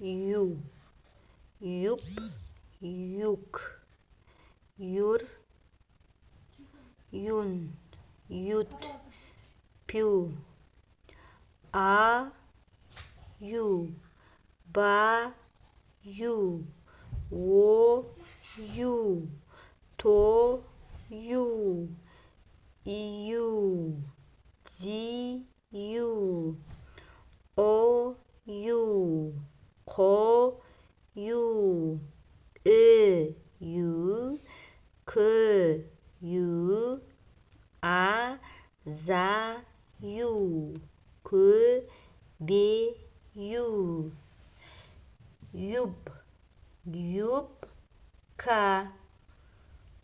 ю, юп, юк, юр, юн, ют, пю, а, ю, ба, ю, о, ю, то, ю, ию, дию, о, ю, қо, ю, ү, ю, кү, ю, а, за, ю, кө, бе, ю, юб, юб, ка,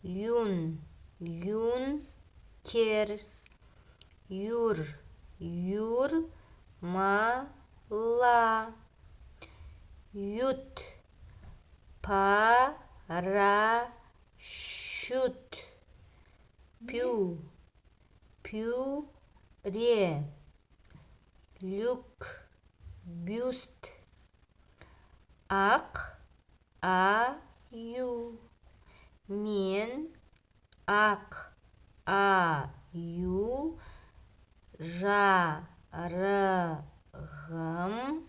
юн, юн, кер, юр, юр, ма, ла, ют, па, ра, шют, пю, пю, ре, люк, бюст, ақ, а, ю, мен, ақ, а, ю, жа, ры, ғым,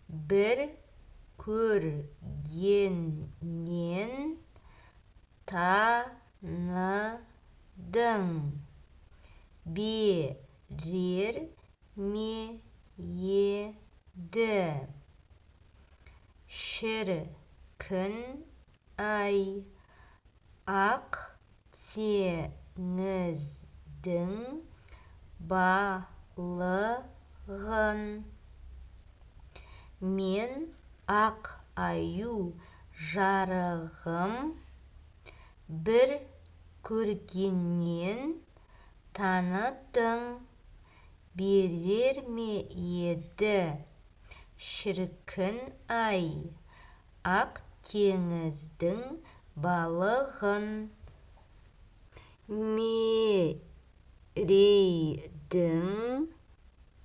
бір көргеннен таныдың, берер ме еді, шіркін-ай, ақ теңіздің балығын. Мен ақ аю жарығым, бір көргеннен таныдың, берер ме еді, шіркін-ай, ақ теңіздің балығын. Мерейдің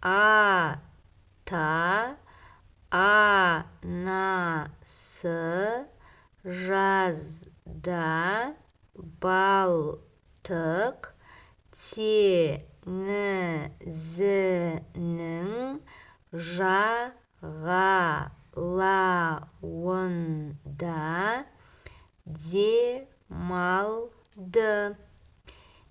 ата анасы жазда Балтық теңізінің жағалауында демалды.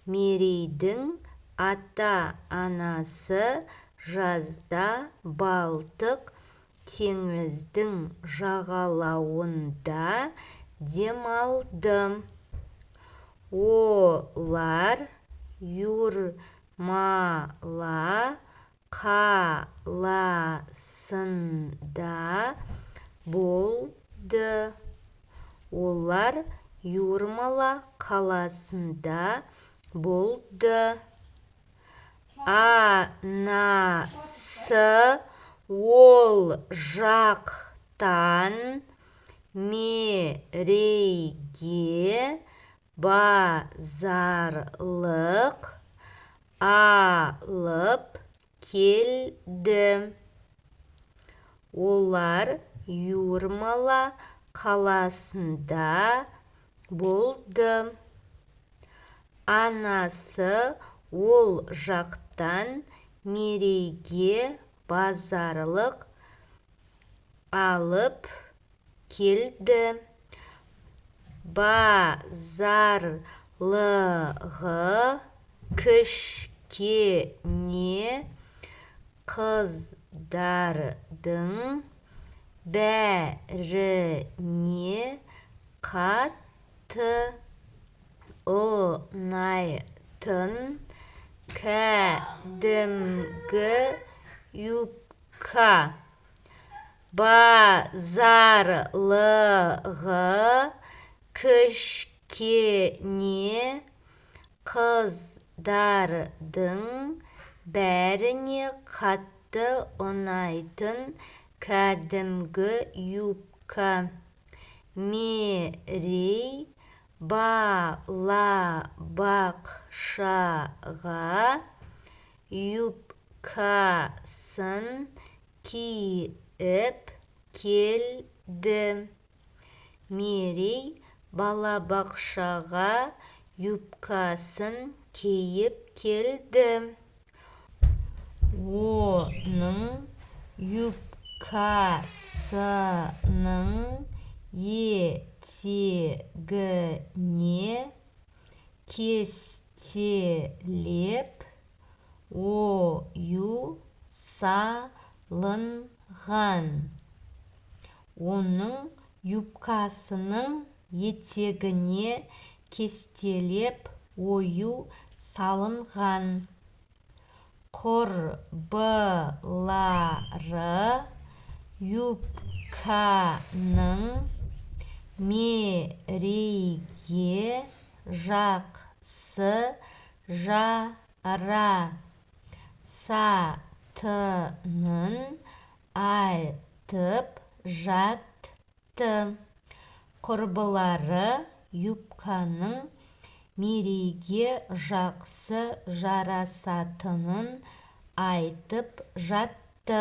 Мерейдің ата-анасы жазда Балтық теңіздің жағалауында демалды. Олар Юрмала қаласында болды. Олар Юрмала қаласында болды. Анасы ол жақтан Мерейге базарлық алып келді. Олар Юрмала қаласында болды. Анасы ол жақтан Мерейге базарлық алып келді. Базарлығы кішкене қыздардың бәріне қатты ұнайтын кәдімгі юбка. Базарлығы кішкене қыздардың бәріне қатты ұнайтын кәдімгі юбка. Мерей балабақшаға юбкасын Киіп келді. Мерей балабақшаға юбкасын киіп келді. Оның юбкасының етегіне кестелеп ою салынған. Оның юбкасының етегіне кестелеп ою салынған. Құрбылары юбканың Мерейге жақсы жарасатынын айтып жатты. Құрбылары юбканың Мерейге жақсы жарасатынын айтып жатты.